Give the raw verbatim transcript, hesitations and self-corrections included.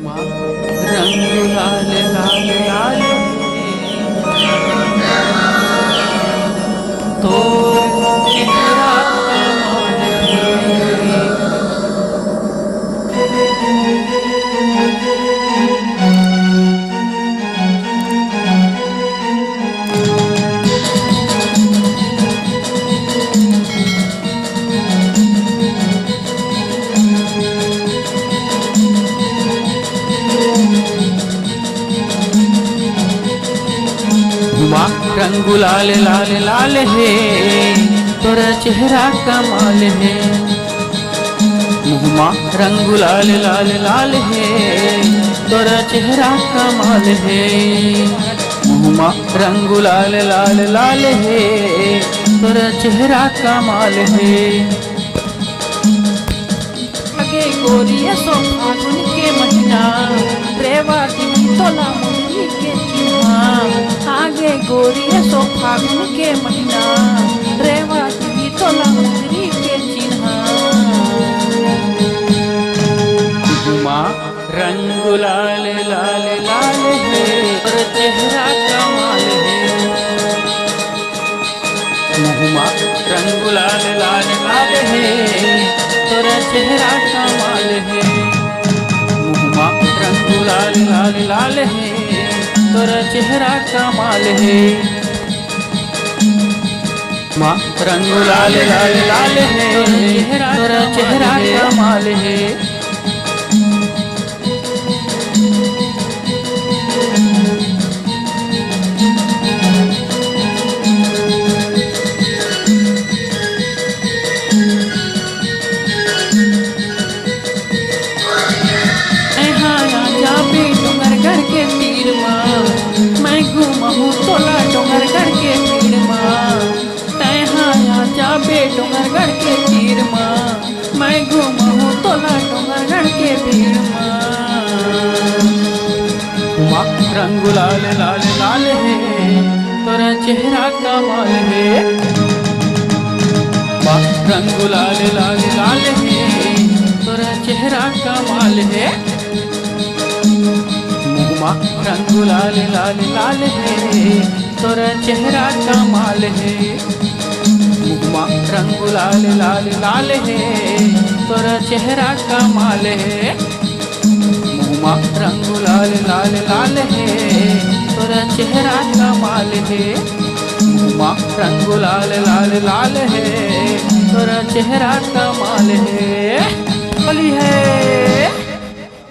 रंग लाल लाल लाल, तो चेहरा कमाल है। हुमा, रंग गुलाल लाल लाल है, तोरा चेहरा कमाल है। मुहमा, रंग गुलाल लाल लाल है, तोरा चेहरा कमाल है। मुहमा, रंग गुलाल लाल लाल है, तोरा चेहरा कमाल है। आगे गोरी असो फागुन के महीना, रेवा दिही तोला मुंदरी के चिन्हा। आगे गोरी असो फागुन के महीना, रेवा दिही तोला मुंदरी के चिन्हा। हुमा, रंग गुलाल लाल लाल है, तोर चेहरा कमाल है। मुहमा, रंग गुलाल लाल लाल है, तोर चेहरा कमाल है। मुहमा, रंग गुलाल लाल लाल है, तोर चेहरा कमाल है। मा, रंग गुलाल लाल लाल है, तोर चेहरा कमाल है। एहा आ जाबे डोंगरगढ़ के तीर मा, मैं घुमाहूँ तोला डोंगरगढ़ के तीर मा। तैं हा आ जाबे डोंगरगढ़ के तीर मा, मैं घुमाहूँ तोला डोंगरगढ़ के भीड़ मा। हुमा, रंग गुलाल लाल लाल है, तोरा चेहरा कमाल है। हुमा, रंग गुलाल लाल लाल है, तोरा चेहरा कमाल है। मुहमा, रंग गुलाल लाल लाल है, तोरा चेहरा कमाल है। मुहमा, रंग गुलाल लाल लाल है, तोरा चेहरा कमाल है। मुहमा, रंग गुलाल लाल लाल है, तोरा चेहरा कमाल है। मुहमा, रंग गुलाल लाल लाल है, तोरा चेहरा कमाल है।